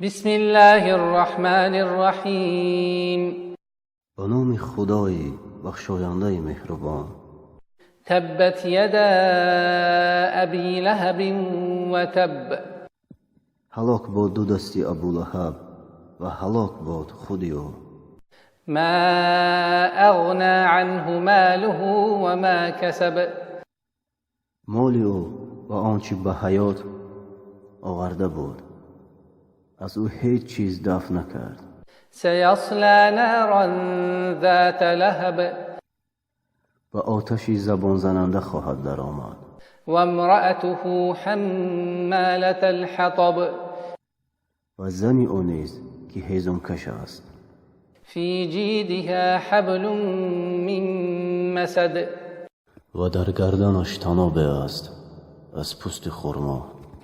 بسم الله الرحمن الرحيم. Ба номи Худои бахшояндаи меҳрубон. تبت يدا أبي لهب وتب. Ҳалок бод ду дасти Абулаҳаб ва ҳалок бод худи ӯ. ما أغنى عنه ماله وما كسب. Моли ӯ ва он чӣ ба ҳаёт оварда буд, аз ӯ ҳеҷ чиз дафъ накард. سيصلى نارا ذات لهب. Ба оташи забонзананда хоҳад даромад. وامرأته حمالة الحطب. Ва зани ӯ низ, ки ҳезумкаш аст. في جيدها حبل من مسد. Ва дар гарданаш танобе аст аз пӯсти хурмо.